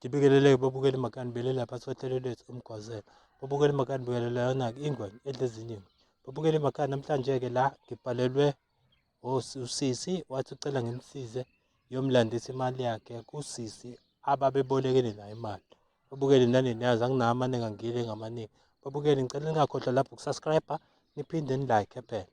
Ngibikeleleke babukeli makani belela phasi kohlelo lwethu umgwazelo. Babukeli makani bukelela yona-ke ingwenya edla ezinye ingwe. Babukeli makani namhlanje-ke la ngibhalelwe usisi wathi ucela ngimsize ngiyomlandisa imali yakhe kusisi ababebolekene naye imali. Babukeli nani niyazi anginawo amaningi angile ngamaningi. Babukeli ngicela ningakhohlwa lapho ukusubscribe niphinde nilike phela.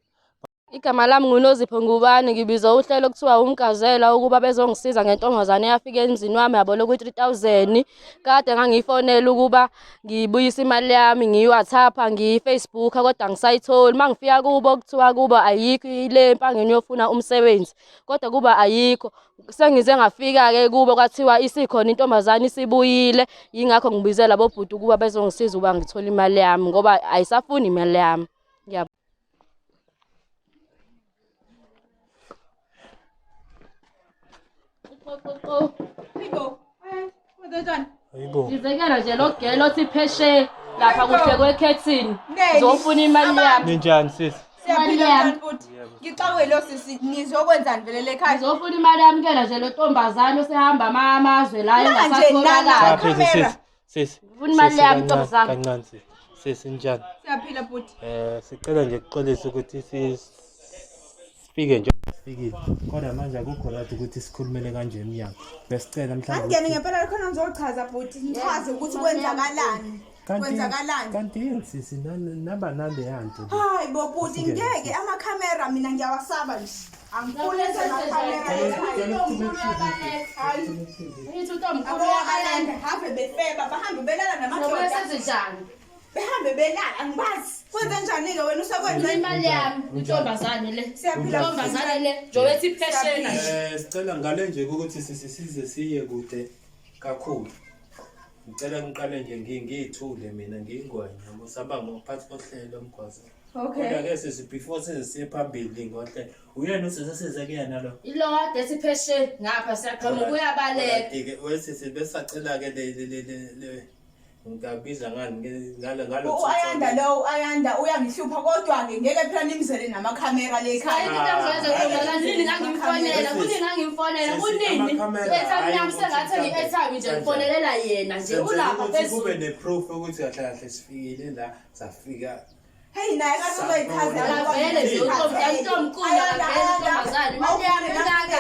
Igama lami nguNozipho Ngubane, ngibizwa uhlelo okuthiwa uMgazela ukuba bezongisiza ngentombazane eyafika emzini wami yaboleka u-3 000. Kade ngangiyifonela ukuba ngibuyise imali yami, ngiyi-WhatsApp, ngiyi-Facebook kodwa angisayitholi. Uma ngifika kubo kuthiwa kubo ayikho ile empangeni yofuna umsebenzi, kodwa kuba ayikho. Sengize ngafika-ke kubo kwathiwa isikhona intombazane isibuyile, yingakho ngibize labo bhuti ukuba bezongisiza ukuba ngithole imali yami ngoba ayisafuni imali yami. Ngiyabonga. Hayibo. Ngizekela nje lo gelo othi pheshe lapha kuhle kwekhethini. Ngizofuna imali yami. Ninjani sisi? Siyaphila Imali yami. njani futhi? Ngixakwe lo sisi nizokwenzani vele le khaya? Ngizofuna imali yami kena nje lo ntombazane osehamba amazwe la Manje engasatholakali. nana- Cha pheze Camera. sisi. Sisi. Ngifuna imali Sisi, yami, kancane, ntombazane. Kancane sisi. Sisi njani? Siyaphila bhuti. Sicela nje ukuxolisa ukuthi sifike nje sifikile. Kodwa manje akukho right ukuthi sikhulumele kanje emnyango. Besicela mhlawumbe Angene ngempela khona ngizochaza bhuti, ngichaze ukuthi kwenzakalani. Kwenzakalani? Kanti yini sisi naba naleya nto le? Hayi bo bhuti ngeke amakhamera mina ngiyawasaba nje. Angifuni amakhamera ekhaya. Hayi. Ngithi uNtomkhulu Abo uyabaleka. ayanda have befeba bahambe belala Ngoba namadoda. senzenjani? Behambe belala angibazi. Kwenze njani ke wena usekwenze? Imali yami intombazane le. Siyaphila Intombazane le njengoba ethi pheshena nje. Sicela ngale nje ukuthi sisi size siye kude kakhulu. Ngicela ngiqale nje ngiyithule mina ngiyingwenya ngoba sihamba ngophathi kohlelo umgwazo. Okay. Kodwa ke sisi before size siye phambili ngohlelo. Uyena usisi size kuyena lo. Ilo kade ethi pheshe ngapha siyaqhamuka uyabaleka. Alright-ke, wesisi besacela ke le le le le le ngingabiza ngani ngalo ngalo U-Ayanda lo u-Ayanda uyangihlupha kodwa ke ngeke phela nimzele namakhamera le ekhaya. Ayikho into engizoyenza ntombazane nini ngangimfonela kunini ngangimfonela Sisi, kunini amakhamera, i-airtime hhayi yami ukuthi sengathi mhlambe- ngi-airtime nje Kanjani? ngifonelela yena nje Senzela ulapha ukuthi phezulu kube ne-proof ukuthi kahle kahle sifikile la safika Hey naye kathi uzoyichazela. Akavele nje untomkhulu akavele intombazane imali yami engaka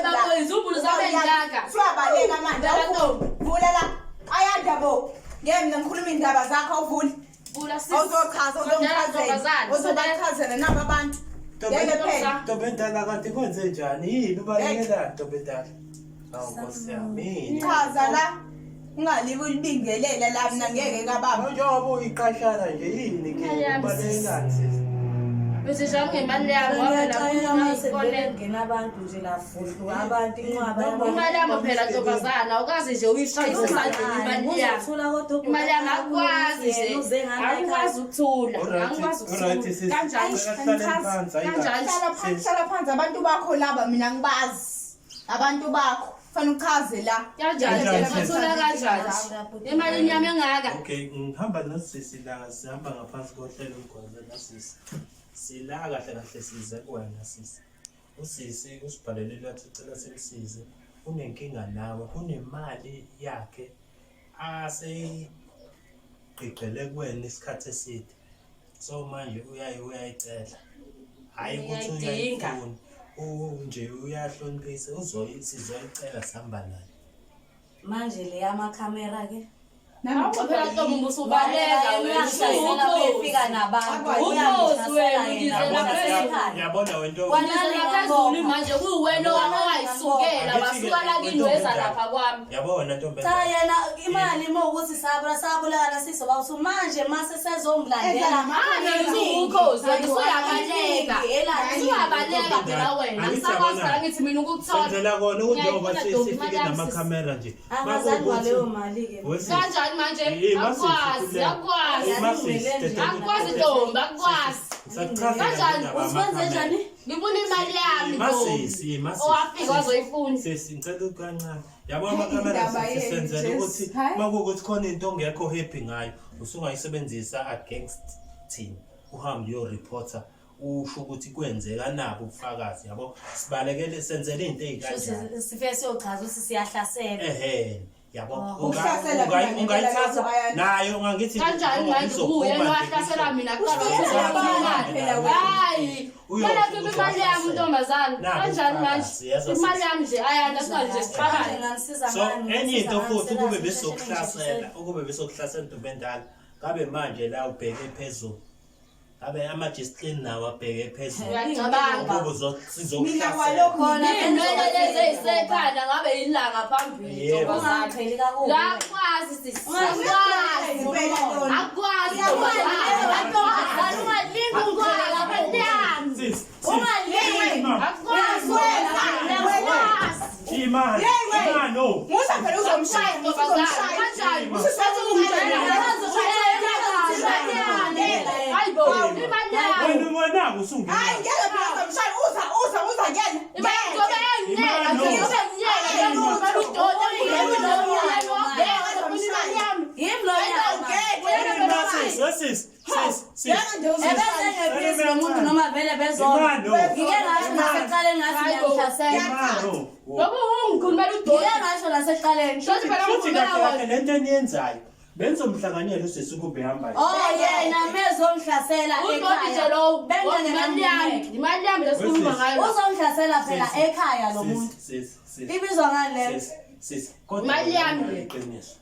bebako izumbulu zami engaka Siyabaleka manje. Vela ntombi. Vula la. Ayanda bo. Ngeke mina ngikhuluma indaba zakho awuvuli. Vula sisi. Awuzochaza Sondela uzongichazela. ntombazane. Uzobachazela nabo abantu. Ngeke phela. Ntombi endala kanti kwenze njani yini ubalekelani ntombi endala awu nkosi yami yini Chaza la. Ungalibi ulibingelela la mina ngeke kababa. njengoba uyiqashana nje yini ke Imali yami, ubalekelani sisi Bese nje ngemali yami ngoba phela Ngiyaxakeka uma ngiyifonela. sevele kungena abantu nje la fuhlu abantu inqwaba yabantu. Imali yami phela ntombazana awukazi nje uyishayise esandleni imali yami. Uzothula kodwa ubhuti Imali yami akukwazi yena nje. uze ngale ekhaya. Angikwazi ukuthula. Alright, Angikwazi alright, ukuthula. sisi. Kanjani? Sicela sihlale phansi, hayi kahle. Kanjani? Hlala phansi, hlala phansi abantu bakho laba mina ngibazi. Abantu bakho fanele uchaze la. Kanjani? Kanjani, sisi? Bathula kanjani? Imali yami engaka. Okay, ngihamba nosisi la sihamba ngaphansi kohlelo umgwazo nosisi. Sila kahle kahle size kuwena sisi. Usisi usibhalelile wathi ucela simsize. Unenkinga nawe, kunemali yakhe aseyigqigqele kuwena isikhathi eside. So manje uyaye uyayicela. Hayi ukuthi Uyayidinga. uyayifuna. Nje uyahloniphisa uzoyi sizoyicela sihamba naye. Manje le yamakhamera ke. Hawu phela ntombi ubusubaleka wena. Uyangihlasela befika nabantu. Ukhozi Uyangihlasela wena, yena ungizela wasekhaya. Yabona wena Ngizela phezulu manje kuwena owayisukela wasuka la kini weza lapha kwami. Yabona ntombi. Cha yena imali uma ukuthi sabula sabulala sizoba uthi manje mase sezongilandela. Manje ukhozi wena usuyabaleka. Usuyabaleka phela wena. Angisakwazi phela ngithi mina ukukuthola. Senzela kona ukuthi njengoba Ngiyayifuna ntombi, sifike imali yami, sisi. namakhamera nje. Akazali kwaleyo mali ke. Wesisi. Kanjani manje? Eh, masisi, Akwazi, khululeka. akwazi. Eh, masisi, tete- Akwazi ntombi, akwazi. Ngisakuchazela Kanjani? indaba Uthi wenze yamakhamera. njani? Ngifuna imali yami Masisi, ntombi. masisi. Owafika wazoyifuna. Sisi, ngicela ukukancane. Yabo amakhamera Indaba sisi yenu, senzela Jesu. ukuthi Hayi. uma kuwukuthi khona into ongekho happy ngayo, usungayisebenzisa against thina. Uhambe uyoreporta usho ukuthi kwenzeka nabo ubufakazi yabo. Sibalekele senzele into ey'kanjalo. Sifike siyochaza ukuthi siyahlasela. Ehhe. Yabo. Uhlasela mina ngempela Ungayithatha lokho, Ayanda. nayo ungangithi Kanjani manje kuye wahlasela mina kuqala Usiyela wakhipha imali. phela wena. Hayi. Kumele akhiphe imali yami ntombazane. Naku Kanjani manje? ubufakazi, yazi Imali yami nje Ayanda singaze nje sixabane. Nganisiza So ngani, enye into ngisiza futhi ngani, ukube sekazi, besokuhlasela, ukube besokuhlasela ntombi endala, ngabe manje la ubheke phezulu. Ngabe ama-discipline nawo abheke phezulu. Uyacabanga. Ukube Mina sizokuhlasela. kwalokhu Khona Iy'nwele lezi ey'sekhanda ngabe yilanga phambili Yebo. ntombazane. Ungaqheli kakubi. La akwazi sisi. Akwazi. Impela lona. Akwazi ntombazane. Ntombazane, ungalingi ungithele kakubi. Akwazi. Sis, sis, Ungalingi. ima, Akwazi. Wena. ima, Hey, wena. ima, no. Musa phela uzomshaya, musa uzomshaya. Kanjani? Ususwathi ukumtshela. Hayi bo, imali yami. Wena wena usungena. Hayi ngeke phela uzomshaya. Uza uza uza kuyena. Imali ngizobe engiyeka, ngizobe ngiyeka, ngizobe udoti, imali yami. Yimi lo nyama. Ima, sis, we sis, sis, sis. Ngeke nje uzomshaya. Ebesengephisi lo muntu noma vele bezona. Ima, no. Ngike ngasho nasekuqaleni ngathi ngiyamhlasela. Ima, no. Ngoba ungikhulumela udoti. Ngike ngasho nasekuqaleni. Shothi phela Futhi ungikhulumela kahle kahle wena. lento eniyenzayo benizomhlanganyela usisi ukube hamba. Oh yena mezomhlasela Udoti nje lowo. Bengeke Imali yami, imali yami lesikhuluma ngayo. Uzomhlasela phela ekhaya lo muntu. Sis, sis, Ibizwa ngani leyo? sis, sis. Kodwa Imali yami awunalo le. iqiniso.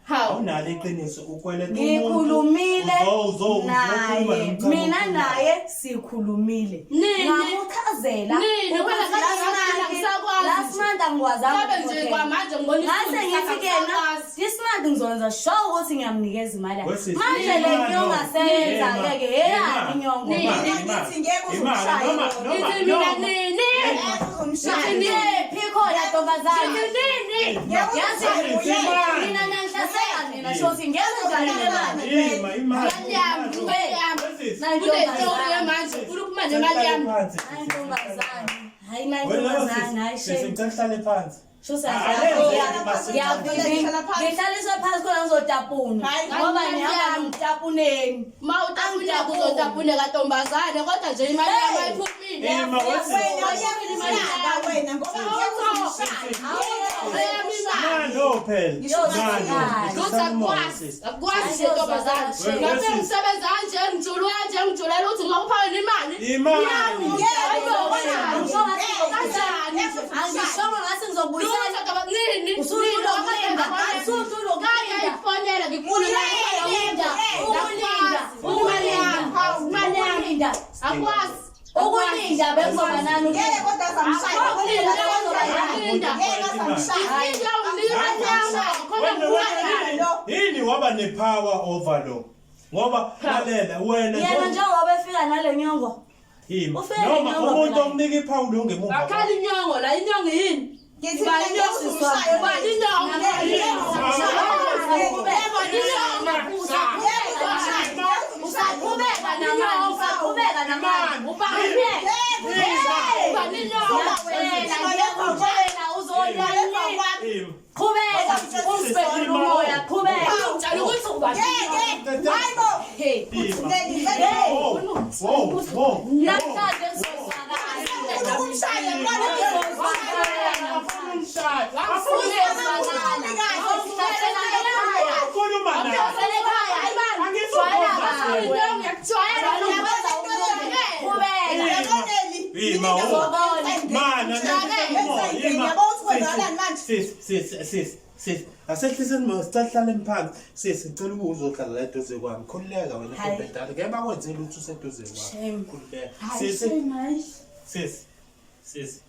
Hawu. Awunalo iqiniso ukweleta umuntu. Ngikhulumile Uzo- uzokhuluma naye. nomchamo Mina okhulumayo. naye sikhulumile. Nini? Ngamuchazela. Nini? ukuthi Wena ngathi last ngathi month- angisakwazi Last nje. month angikwazanga. Ngabe nje ukukhokhela. kwamanje ngibona Ngase isithunzi ngithi sakhe kuyena angisakwazi. this month ngizokwenza sure ukuthi ngiyamnikeza imali yakhe. Wesisi, Manje le ima, no. nyongo aseyenza Ima, ke ke eyani ima, inyongo. Nini? ima, ima, Ngithi ngeke ima, uzomshaya noma- lo. noma- Ngithi mina noma- nini? Ngeke uzomshaya. Ngithi Ngiyephi khona ntombazane? Ngithi nini? Ngeke Yazi uzomshaya. Ima. mina nangihlasela nina shothi ngeke njani le mali. Ima, ima, Imali yami, imali yami. Wesisi, Kune-story manje, ufuna ukuphuma nemali yami. phansi. Hayi ntombazane. Hayi nayi Wena ntombazane, hayi sis, sis, shame. ngicela uhlale phansi. Shuthi Alenze ngihlaliswe phansi khona ngizotapuna Hayi, ngoba imali ngihamba yami. ngitapuneni. Ma utapuneka uzotapuneka ntombazane kodwa nje imali yami ayiphumile. Ima, wesisi. Wena uyakuhlaba wena ngoba ngeke uzomshaya. Ma, no phela. Ma, no. Lutho akukwazi, akukwazi nje ntombazane. Ngabe ngisebenza kanje ngijulu kanje ngijulela ukuthi ngakupha wena imali. Imali. Yami. Hayi bo, kanjani? Angishongo ngathi ngizobuyisela. Lutho ntoba nini? Usuhlulwa ukulinda. Usuhlulwa Kake ukulinda. ngifonele ngikukhuluma. Ukulinda. Ukulinda. Imali yami. Imali yami. Ukulinda. Akwazi. Ukulinda bekuzoba nani Ngeke kodwa azamshaya. Ukulinda. Ngeke azamshaya. Into nginika imali yami. Khona Wena, wena, ngibuka. yini- yini waba ne-power over lo ngoba lalela wena Yena njengoba- njengoba efika nale nyongo. Ima. Ufike noma nenyongo umuntu phela. omnika iphawulo ongemuva Akhala inyongo la inyongo yini? Ngithi mina ngeke uzomshaya. Uba inyongo. Usaqhubeka namanje, usaqhubeka namanje. Uba inyongo. Ngiyakutshela, ngiyakutshela uzonyanya. Ima. Qhubeka, usibhekile umoya, qhubeka. Ngitshela ukuthi uba Ngeke. Hayi bo. Hey. Ima. Ngeke. Wo, wo, wo. Namhlanje ngizozwakala. Ufuna ukumshaya mwana. Afuna umshaya. Afuna ukhuluma naye. Ima, wo. Mana, ima. Yabo ukuthi kwenzakalani manje. Sis, sis, sis, sis. Asehliseni moya, sicela uhlaleni phansi. Sis, ngicela ukuze uzohlala la eduze kwami. Khululeka wena Hayi. ntombi endala. Ngeke bakwenze lutho useduze kwami. Shame. Khululeka. Sis, sis, sis.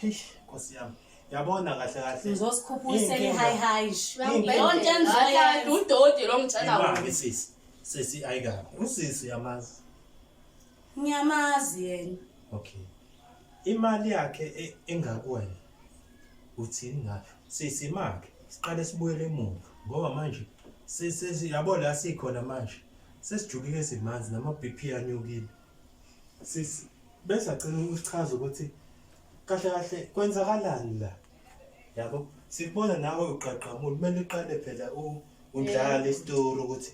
Eish, Nkosi yami. Yabona kahle kahle. Ngizosikhuphusela Inkinga. i-high high nje. Inkinga. Yonke engizoyenza. Udoti lo ngitshela wona. Imali sisi. Sisi ayikabi. Usisi uyamazi. Ngiyamazi yena. Okay. Imali yakhe engakuwena. Uthini ngayo? Sisi makhe siqale sibuyele emuva ngoba manje sesi yabo la sikhona manje. Sesijulike simanzi nama BP anyukile. Sisi bese acela usichaze ukuthi kahle kahle kwenzakalani la. Yabo sikubona nawe uqaqamula kumele uqale phela undlale isitori ukuthi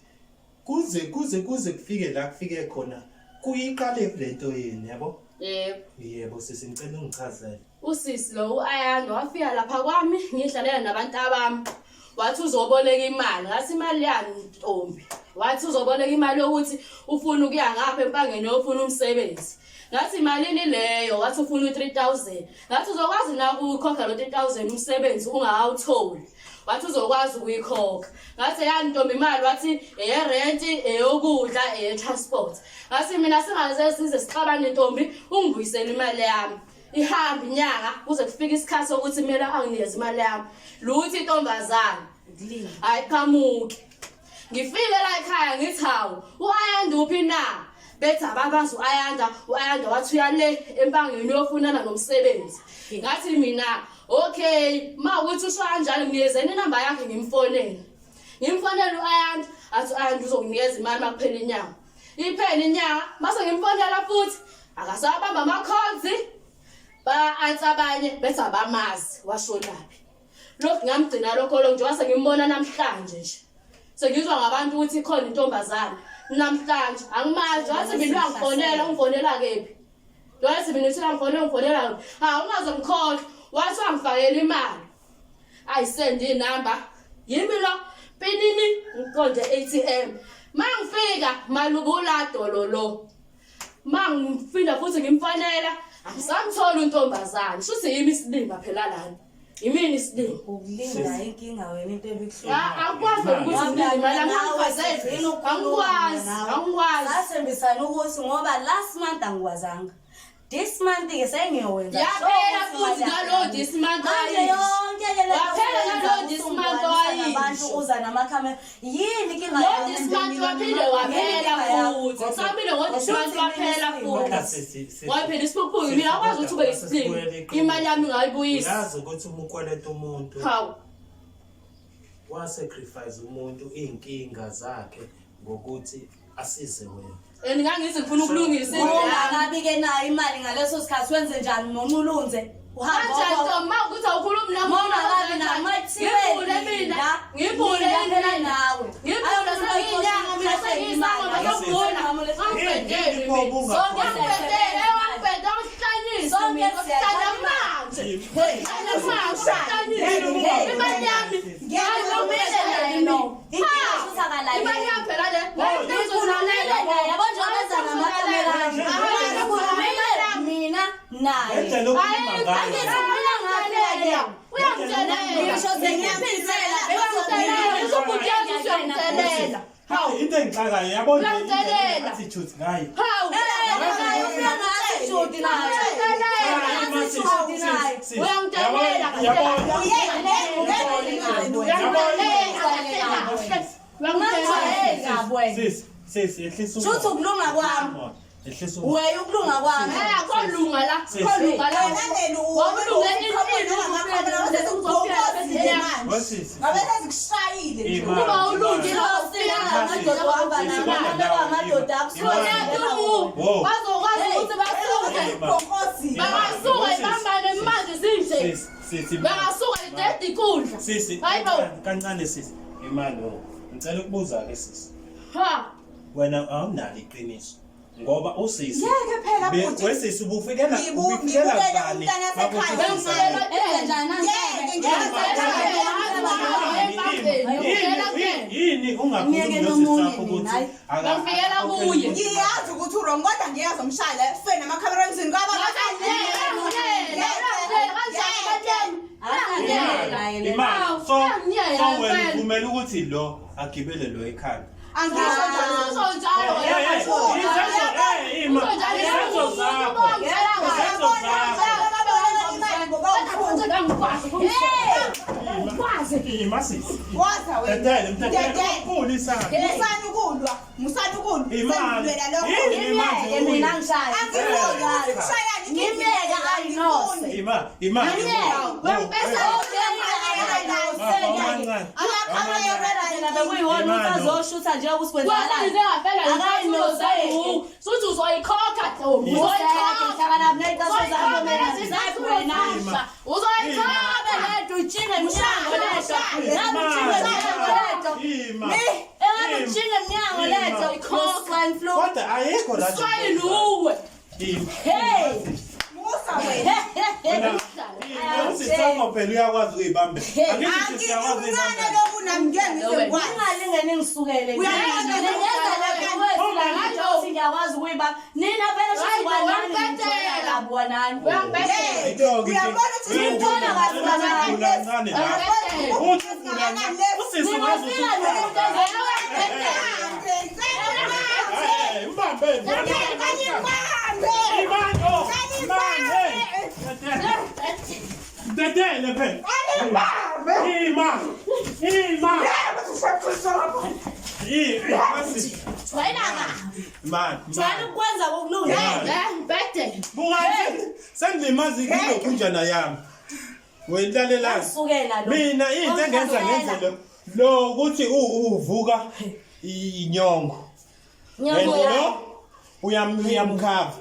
kuze kuze kuze kufike la kufike khona kuyiqale lento yini yabo. Yebo. Yebo sisi, ngicela ungichazele. Usisi lo u-Ayanda wafika lapha kwami ngihlalela nabantu abami. Wathi uzoboleka imali. Ngathi imali yani ntombi. Wathi uzoboleka imali yokuthi ufuna ukuya ngapha empangeni yofuna umsebenzi. Ngathi imalini leyo? Wathi ufuna u-3000. Ngathi uzokwazi na ukuyikhokha lo 3000 umsebenzi ungakawutholi? Wathi uzokwazi ukuyikhokha. Ngathi yani ntombi imali, wathi eyerenti, eyokudla, eye-transport. Ngathi mina singaze size sixabane ntombi, ungibuyisele imali yami. Ihambe inyanga kuze kufike isikhathi sokuthi kumele anginikeze imali yami. Lutho intombazane. Ayiqhamuki. Ngifike la ekhaya ngithi hawu, u-Ayanda uphi na? Bethi ababazi u-Ayanda, u-Ayanda wathi uya le empangeni uyofunana nomsebenzi. Ngathi mina, okay, ma ukuthi usho kanjalo nginikezeni inamba yakhe ngimfonele. Ngimfonele u-Ayanda, athi u-Ayanda uzokunikeza imali makuphela inyanga. Iphele inyanga, mase ngimfonela futhi akasabamba ama-calls. Ba-answer abanye bethi abamazi washonaphi. Lokhu ngamgcina lokho lo njengoba sengimbona namhlanje nje. Sengizwa ngabantu ukuthi ikhona intombazane namhlanje angimazi wathi mina uyangifonela ungifonela kephi? Wathi mina uthi uyangifonela ungifonela kephi? Ha ungaze ngikhohlwe wathi wangifakela imali. Ayisend inamba yimi lo pinini ngiqonde ATM. Mangifika malubula dolo lo. Mangifika futhi ngimfonela angisamtholi untombazane. Shuthi yimi isilima phela lana. Yimini isilima. Ukulinda inkinga wena into ebikuhlupha. Akukwazi ukuthi ngilinde imali yami angifazele. Angikwazi, angikwazi. Sathembisana ukuthi ngoba last month angikwazanga. This month ke sengiyowenza. Yaphela futhi nalowo this month Manje ayisho. yonke ke le Waphela nalowo this month ayisho. Abantu uza namakhamera. Yini inkinga Lo yakho? this month waphinde waphela futhi. Usabile ngo this month waphela Kodwa futhi. sisi, sisi. Waphela isiphukuphuku mina akwazi ukuthi ube isilima. Imali yami ungayibuyisa. Uyazi ukuthi uma ukweleta umuntu Hawu. wa-sacrifice umuntu iy'nkinga zakhe ngokuthi asize wena. And ngangithi ngifuna ukulungisa indlu yami. Ungakabi ke nayo imali ngaleso sikhathi wenze njani monculunze? Uhambe Kanjani wakho- ntombi ma ukuthi awukhulumi nami Mongakabi nayo Ngivule mina ngivule mina nawe. Ngivule sengiyinyanga mina sengiyisangoma sokuvuna angibhedeli mina. Sonke Angibhedeli wangibheda wangihlanyisa Sonke mina ngihlanya manje. Ngihlanya manje ngihlanyisa. Imali yami ngiyalomele mina. Imali yami phela le. Ngikhulumile naye yabo njengoba eza namakhamera ngikhulumile mina naye. Ngendlela okhuluma ngayo. Angithi mina ngafika Uyangitshelela. ngisho sengiyaphisela Uyangitshelela. Hawu, into engixakayo yabona Uyangitshelela. attitude ngayo. Hawu. ufika nga-attitude naye. Uyangitshelela. Uyangitshelela. Sis, sis, ehlisa Shuthi ukulunga kwami. Ehlisa umoya. Wena ukulunga kwami. Eh, kolunga la, kolunga la. Wesisi. Ngabe sezikushayile nje. Ima. Kuba ulungile Ufika ngamadoda ohamba nawo, amadoda Uyadumu. Bazokwazi ukuthi basuke. Bhonkozile. Bangasuka ibambane manje sinje. Sis, sis, ima. Bangasuka idede ikundla. Sisi, Hayi bo. kancane sisi. Imali oh. Ngicela ukubuza ke sisi. Ha. Wena awunalo iqiniso ngoba usisi Ngeke phela bhuti. wesisi ubufikela Ngibu- ubufikela ngibukele bani? umntana wasekhaya. Bengifela Ngeke Yini yini ungakhulumi Ngiyeke nosisi nomunye wakho mina, ukuthi hayi. Bangifikela kuye. Ngiyazi ukuthi u-wrong kodwa ngeke azomshaya fe namakhamera emzini kwaba. Imali. So so wena uvumela ukuthi lo agibele lo ekhanda. Angisho njalo. Ima, izenzo zakho. Izenzo zakho. Ima sisi. Woza wena. Tetele, mtetele. Tetele. Ukhulu isandla. Musani ukulwa, musani ukulwa. Imali. Sengilwela lokho. Yini imali? Ngimyeke mina ngishaya. Angifuni ukuthi kushayane. Ngimyeke ayinose. Ima, ima. Bekuyiwona ukuthi azoshutha nje ukuthi kwenzakalani. Suthi uzoyikhokha ntombi, Uzoyikhokha hlangana ney'qaso zakho mina zakho wena. uzoyikhokha. Lento ujinge emnyango lento. Ngabe ujinge emnyango lento. Ima. Engabe ujinge emnyango lento. Ikhokha swine flu. Kodwa ayikho la. Swayini uwe. Hey! Musa wena. Usisongo phela uyakwazi ukuyibamba. Angithi siyakwazi Angikuncane ukuyibamba. lokhu nami ngeke ngize ngikwazi. Ningalingeni ngisukele. Uyangizwa? Ngenza ngiyakwazi ukuyibamba. Nina vele Hayi, shuthi kwanani uyangibhedela. ngithola kabi kwanani. Uyangibhedela. Uyabona ukuthi Ngibona kahle kancane. Kancane la. Uthi ugula usisi wazi Ningafika nomuntu Eh, mbambe. Imando. Manje. Dedele phela. Ima. Ima. Ima. Jwayela kabi. Man. Jwayela ukwenza kokulungile. Uyangibhedela. Buka sengilimaza ilokhunjana yami. Wena Sukela lo. Mina into engenza ngenze lo lo ukuthi uvuka inyongo. And lo uyamkhava.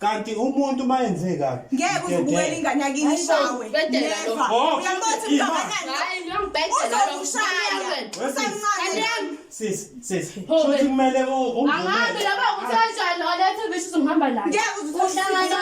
Kanti umuntu mayenze kabi. Ngeke uzubukele ingane yakini ishawe. Bedela lo. Never. Oh, Uyambona ukuthi ima. mngakanani? Hayi, uyangibhedela. Uzokushaya. Usamncane. Sis, sis. Ho, Futhi kumele Angabi laba ukuthi kanjani olethe ngisho uzongihamba naye. Ngeke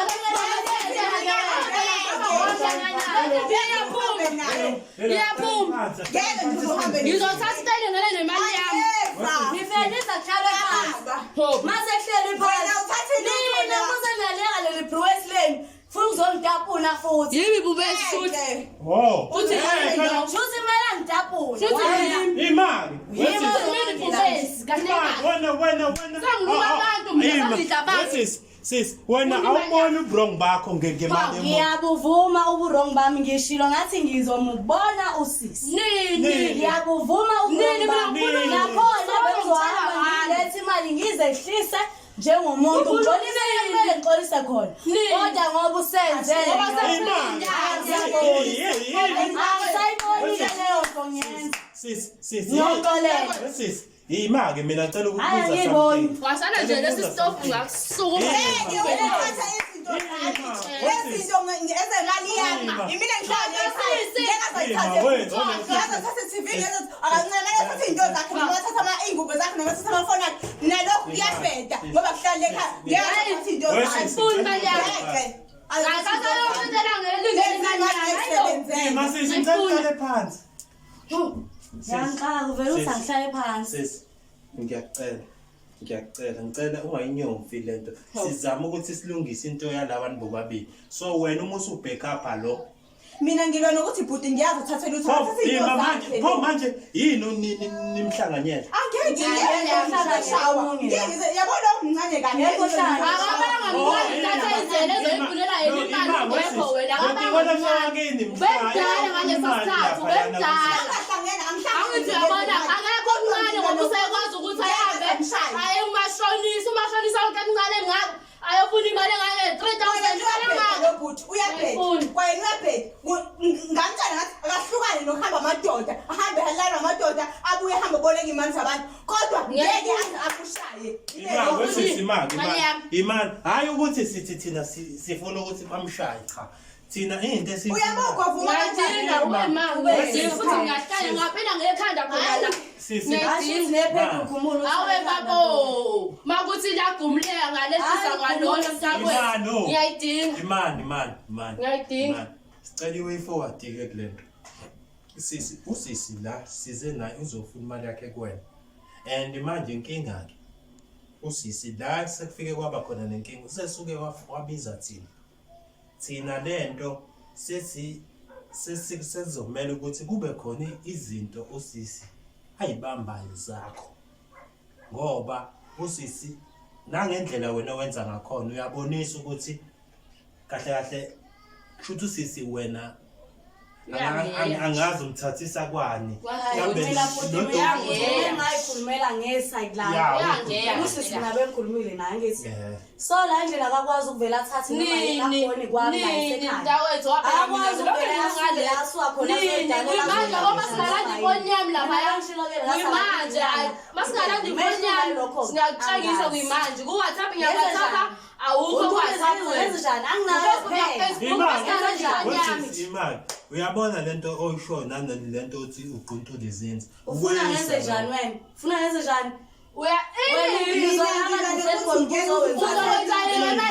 Iyaphuma. Ngeke nje uhambe Ngizothatha isitayile ngale nemali yami. Never. Ngifike nizakuhlala phansi. Baba. Ho. Mase kuhleli Wena phansi. uthathe lutho Nina la. kuze naleka leli breast lane. Funa uzongitapuna futhi. Yimi bube shoot. Ngeke. Oh. Uthi Shuthi kumele angitapune. Shuthi Wena. yimi. Imali. Shuthi mina bubesi. Kahle kahle. Wena wena wena. Senginuka abantu, mina Ima. sengidla abantu. Sis, sis, wena Ufuna imali awuboni ubrong bakho ngemali emuntu. Ngiyabuvuma uburong bami ngishilo ngathi ngizomubona usisi. Nini? Nini? Ngiyabuvuma Nini uburong bami. mina ngifuna Nakhona Ngifuna bengizohamba ngitshela ngilethe imali ngizehlise njengomuntu Ufuna ngixolise nini? kumele ngixolise khona. Nini? Kodwa ngoba usenze Ngoba Imali. angisayibonile leyo nto ngiyenza. Sis, sis. Ngiyoxolela. Sis, ima-ke mina ngicela Hhayi, ukubuza angiyiboni. something. Wasana nje lesi stofu ngakusukuma. Ngeke uthatha izinto zakhe. Lezinto ezemali yami. Imina ngihlala ekhaya. Ngeke azayithathe. Ngeke azathathe TV ngeke akancane athathe izinto zakhe noma athathe ama ingubo zakhe noma athathe amafoni akhe. Nalokhu kuyabheda ngoba kuhlala ekhaya. Ngeke azathathe izinto zakhe. Angifuni imali yami. Ngeke. Ngathatha yonke into elangeni imali yami. Ima sis, ngicela uhlale phansi. Ngiyangixaka kuvele uthi angihlale phansi. Sis, ngiyakucela. Ngiyakucela, ngicela ungayinyomfi lento. Sizama ukuthi silungise into yalabantu bobabili. So wena uma usu-back up lo. Mina ngilwa nokuthi bhuti ngiyazi uthathe lutho Pho athathe izinto ima manje, zakhe. pho manje yini nimhlanganyela? Angeke ngeke ngishawa. Ngeke yabona umncane kabi. Ngeke uhlale. Akabanga mncane uthathe izele ezoyifunela yena imali ungekho wena. Akabanga mncane. Ubemdala ngaleso sikhathi, ubemdala. Angahlangene Angithi uyabona akekho omncane ngoba usekwazi ukuthi ahambe aye kumashonisa, umashonisa wonke emncane engaka ayofuna imali engange-3,000 imali engaka. Lo bhuti uyabheda. Ayifuni. Kwayena uyabheda. Ngamtshela ngathi akahlukane nokuhamba amadoda, ahambe alale amadoda, abuye ahambe aboleke imali zabantu. Kodwa ngeke aze akushaye. Ima, wesisi imali, Imali imali. yami. Imali. Hayi ukuthi sithi thina sifuna ukuthi bamshaye cha. Thina into esiyifunayo. Uyabukwa vuma kanjani? Ngiyadinga ube ma, futhi ngiyahlanya ngaphela ngekhanda khona la. Sisi. Asho nephepha ukhumula. Awe babo, makuthi lagumuleka ngalehlisa ngalona mntakwethu. Imali. Ngiyayidinga. Imali, imali, imali. Ngiyayidinga. Imali. Sicela i-way forward ke kule nto. Sisi, usisi la size naye uzofuna imali yakhe kuwena. And manje inkinga ke usisi la sekufike kwaba khona nenkinga usesuke wabiza thina. Thina lento sethi sesizomela ukuthi kube khona izinto usisi ayibambayo zakho. Ngoba usisi nangendlela wena owenza ngakhona uyabonisa ukuthi kahle kahle kushuthi usisi wena Uyangeya. angazi umthathisa kwani. Hayi, Mhlawumbe Phela futhi lo- mina ngayikhulumela ngeside lami. Ya, Uyangeya. Usisi mina bengikhulumile naye ngithi. Eh. So la ndlela akakwazi ukuvela athathe noma Nini? yafoni kwami la Nini esekhaya. mntakwethu waphela mina Akakwazi lokho ukuvela asuke la asuka khona Nini? azoyidalela Kuyimanje azoyidalela. ngoba singalanda ifoni yami laphaya. Kuyimanje hayi. Masingalanda ifoni yami singakutshengisa kuyimanje. Ku-WhatsApp ngiyaWhatsApp awukho ku-WhatsApp wena. Wenzenjani? Anginayo Facebook phela. Facebook Imali. masingalanda ifoni yami. Wesisi, imali. Uyabona lento oyishoyo nalento othi uquntula izinzi. Ufuna ngenze njani wena? Ufuna ngenze njani? Uya Wena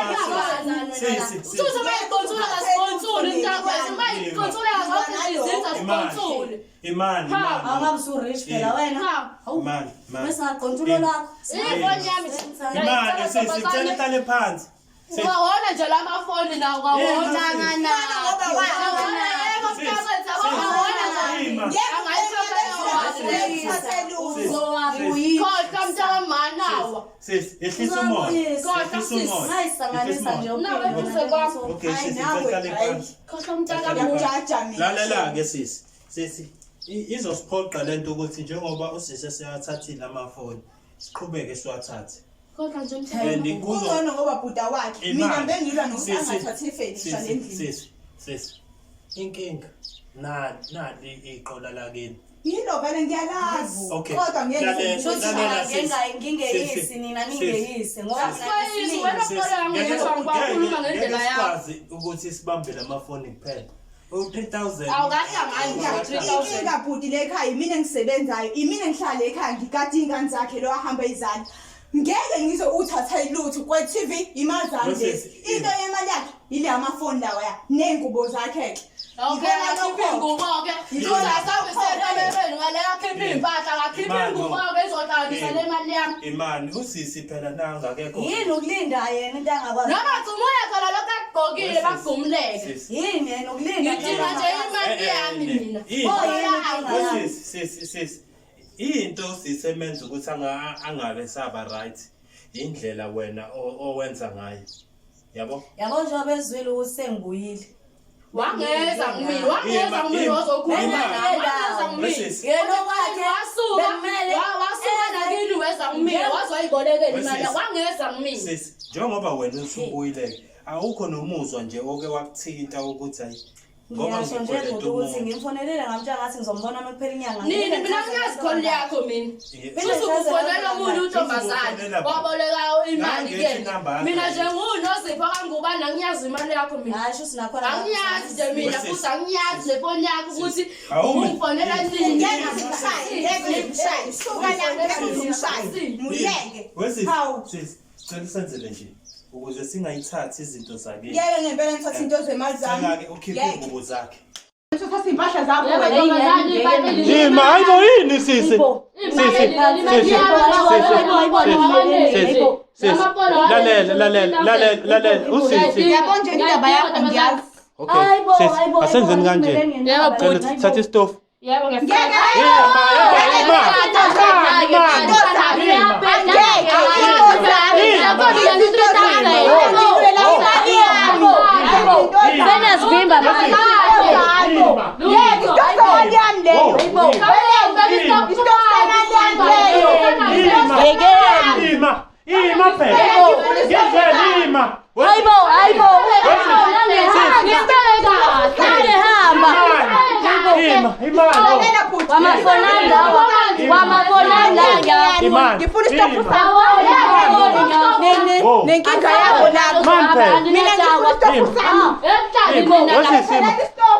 Sisi, sisi. Uthi mayiqonsula kasiqonsuli mntakwethu mayiqonsula zonke izinto asiqonsuli. Imani, imani. Awungabe usu-rich phela wena. Ha. Imani, imani. Bese ngaqontshulo lakho. Ifoni yami. Imani, sisi, ngicela uhlale phansi. Sisi, Ungawona nje lamafoni nawo ungawona. Ngoba Yebo mntakwethu awona nje. Ima. Uzowabuyisa. Khohlwa mntakamanawa. Sisi, yehlisa umoya. Yehlisa umoya. Ngayisanganisa nje. Nawe duze kwakho. Okay, Hayi, sisi, nawe, ngicela uhlale hayi. phansi. Khohlwa mntakamuntu. Ngiyakujaja mina. Lalela-ke sisi. Sisi, izosiphoqa lento ukuthi njengoba usisi esewathathile amafoni, siqhubeke siwathathe. Khohlwa nje mntakamuntu. And kuzo Kungcono ngoba bhuda wakhe. Mina Imali. bengilwa nokuthi Sisi, angathathi ifenisha sisi, lendlini. Sisi, sisi. Inkinga nali iqola lakini. Yilo vele ngiyalazi. Okay. Kodwa ngeke Lalela, Shuthi lalela, mina sisi. ngingeyisi Sisi, nina sisi. ningeyise ngoba mina Asifayisi ngisinini. wena Sisi, uqola ngizwa ngikhuluma ngendlela ngeke yakho. sikwazi ukuthi sibambe lamafoni kuphela. U-3000. Awukahlangani nje 3000. Inkinga bhuti le ekhaya imina engisebenzayo, imina engihlala ekhaya ngigada iy'ngane zakhe lo ahamba izandla. Ngeke ngize uthatha ilutho kwe-TV imali zami lezi. Into yemali yakhe ile amafoni lawa ya ney'ngubo zakhe-ke. Okay, akakhiphe ingubo-ke. Uzasambe sekamerweni ngale akhiphe iy'mpahla, akakhiphe ingubo-ke izohlanganisa le mali yami. Imani, usisi phela nangakekho. Yini ukulinda yena into angakwazi? Noma gcumule khona lokhu akugqokile bakugumuleke. Sisi. Yini yena ukulinda? Ngidinga nje imali yami mina. Yini? Oh, yini inkinga yakho? Sisi, sisi, sisi. Into usisi emenza ukuthi angabe saba right indlela wena owenza ngayo. Yabo? Yabo njengoba ezwile ukuthi sengibuyile. Wangeza kumina, wangeza kumina wazokhuluma nami, wangeza kumina. Sisi. Yena okwakhe Wasuka, bekumele wasuka nakini weza kumina, wazoyibolekela imali, wangeza kumina. Sisi, njengoba wena usubuyile awukho nomuzwa nje oke wakuthinta ukuthi hayi ngoba Ngiyasho nje ngikweleta bhuti ukuthi umuntu. ngimfonelele ngamtshela ngathi ngizombona uma kuphela inyanga. Nini mina ngiyazi khona yakho mina. Yeah. Futhi ukufonela omunye untombazane waboleka imali Nangethi kuyena. inamba yakho. Mina nje nguNozipho kaNgubane angiyazi imali yakho mina. Hayi shuthi nakhona. Angiyazi nje mina Sisi. futhi angiyazi nefoni yakho ukuthi Awume. ungifonela nini. Ngeke ngimshaye, ngeke ngimshaye. Suka la ngeke ngimshaye. Muyeke. Wesisi, Hawu. sisi, sicela usenzele nje ukuze singayithathi izinto zakini. Ngeke ngempela ngithathe into zemali zami. Cela-ke ukhiphe Ngeke. iy'ngubo zakhe. Ngithatha iy'mpahla zakho Yebo, wena. ntombazane, imali Ima, hayibo yini sisi? Sisi, sisi, sisi, sisi, lalela, lalela, lalela, lalela, usisi. Yabo nje indaba yakho ngiyazi. Okay, sisi, asenzeni kanje. Yebo, Cela thatha isitofu. Yebo, Ngeke. Ima, ima, Seniyazivimba manje. Ngeke isitofu semali yami leyo. Isitofu semali yami leyo. Yekeni. Ima, ima phela. Ngizwe ima. Hayibo, hayibo. Ngihamba. Ima, ima. Lalela bhuti. Wamafonani lawa. Wamafonani la. Imani. Ngifuna isitofu Ima. sami. Wo. Nenkinga yakho lapho. Man phela. Mina ngifuna isitofu sami. Wesisi, ima.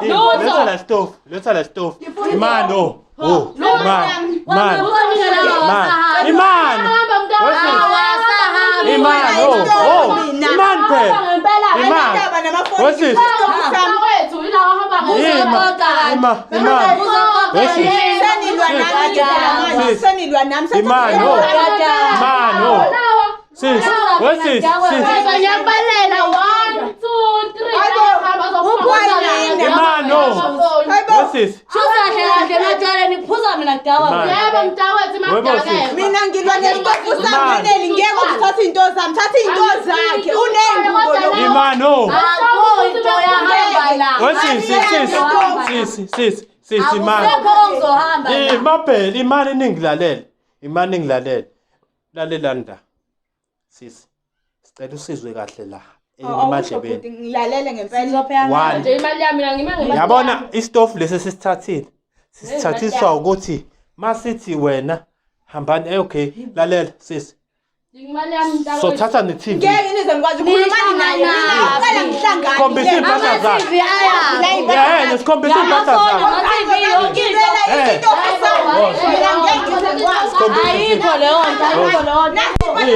Ima, letha la stofu, letha la stofu. Imani, oh, oh, imani, imani, imani, imani. Wesisi, imani, oh, oh, imani phela. Imani. Indaba namafoni. Wesisi. Isitofu sami. Ima, ima, imani. Wesisi. Senilwa nami ke phela manje. Sis. Senilwa nami. Imani, oh. Imani, oh. Sis, wesisi, sis. Ngiyakubalela 1 2 3 Imani, oh. Wesisi. Shuthi kahle kahle ematshaleni kuphuza mina kudawa. Imani. Yebo mntakwethu Webo, sis. madakela. Mina ngilwa nesitofu sami Imani. Neli ngeke uzithathe iy'nto zami thatha iy'nto zakhe uney'ngubo lo Imani, oh. Akho into yahamba la. Wesisi, sisi, sisi, sisi, sisi, imani. Akusekho ongizohamba la. Ima phela, imani ningilalele. Imani ningilalele. Lalelani la. Sisi, sicela usizwe kahle la emadlebeni. Ngilalele ngempela. Sizopheka One. Nje imali yami mina ngime ngemali. Yabona isitofu lesi sisithathile. Sisithathiswa ukuthi masithi wena hambani okay, lalela sisi. Imali yami mntakwethu. Sothatha ne-TV. Ngeke nize ngikwazi ukukhulumani naye mina ngicela ngihlangane. Khombisa iy'mpahla zakhe. TV aya. Yeah, sikhombisa iy'mpahla zakhe. Ama-TV yonke into. Ngilwela isitofu sami. Mina ngeke ngize Angikwazi. Ayikho leyo nto, ayikho leyo nto.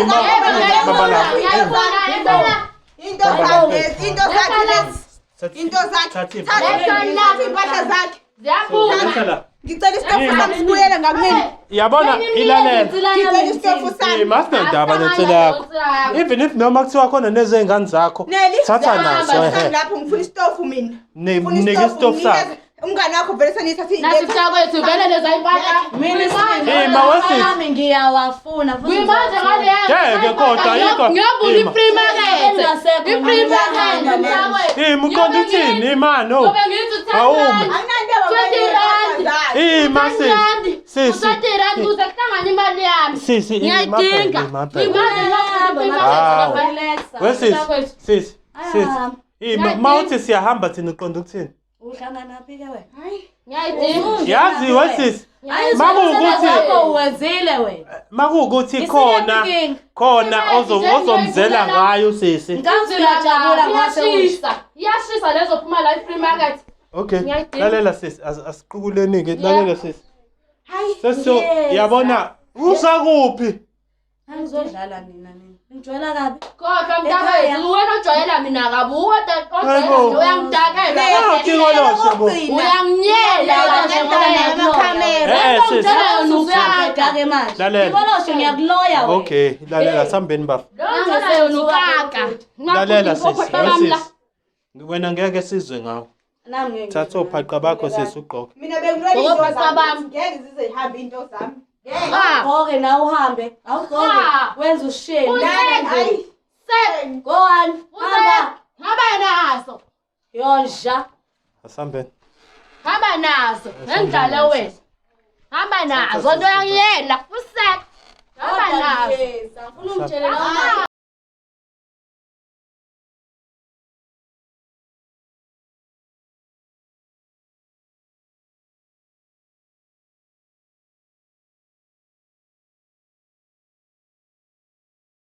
Ima, baba la. Into zakhe lezi, into zakhe lezi. Into zakhe. Thatha impahla. Thatha impahla zakhe. Ziyabuka. Thatha la. Ngicela isitofu sami sibuyele ngakumina. Yabona ilalela. Ngicela isitofu sami. Ima asinandaba nensela yakho. Even if noma kuthiwa khona nezey'ngane zakho, Neli, thatha naso sami ehe. lapho ngifuna isitofu mina. Ngifuna Mnike isitofu sakho. Nginikeze- Umngane wakho vele seniyithathe Nathi mntakwethu vele leza impahla. Mina Ima, wesisi. wami ngiyawafuna futhi Kuyimanje ngale. Ngeke kodwa ayikho. Ngiyobula Ima. i-free market. Engasekho, I-free market mntakwethu. Ima uqonda uthini ima no. Ngobe ngithi Awumi. 10 rand. Anginandaba 20 rand. Ima sisi. Sisi. 20 rand kuze kuhlangane imali yami. Sisi ima Ngiyayidinga. phela, ima phela. Kuyimanje ngiyobula Hawu. i-free market. Wesisi, sisi, sisi. Ima mawuthi siyahamba thina uqonda ukuthini? Uhlangana phi ke wena? Ngiyayidinga. Yazi wesisi. Makuwukuthi Uwenzile wena. makuwukuthi khona Inkinga. khona ozomzela ngayo sisi. Ngathi uyajabula ngase usho. Iyashisa. Iyashisa lezo phuma la i-free market. Okay. Ngiyayidinga. Lalela sisi, asiqukuleni ke lalela sisi. Hayi. Sesiyo Yes. yabona usakuphi? Angizodlala nina nina. Ngijwayela kabi. Kodwa mntakwethu wena ojwayela mina kabi uwodwa Hayibo. ojwayela uyangidakela. Ah, Tikoloshe bo. Uyanginyela kahle wena. Amakhamera. Eh sisi. Ngitshela yona Usuyabheda ke manje. Lalela. Tikoloshe ngiyakuloya wena. Okay, lalela sambeni bafu. Ngitshela yona ukaka. Lalela sisi, wesisi. Wena ngeke sizwe ngawe. Nami ngeke. Thatha ophaqa bakho sisi ugqoke. Mina bengilwela izinto Ngoba zami. bami. Ngeke zize zihambe into zami. Ngeke. Ah. Ugqoke nawe uhambe. Awugqoke. Ah. Wenza usheni. Hayi. Go on. Hamba. Hamba nazo. Yonja. Asambeni. Hamba nazo. Ngidlale wena. Hamba nazo. Nto yangiyela. Usek. Hamba nazo. Ngifuna ungitshele la.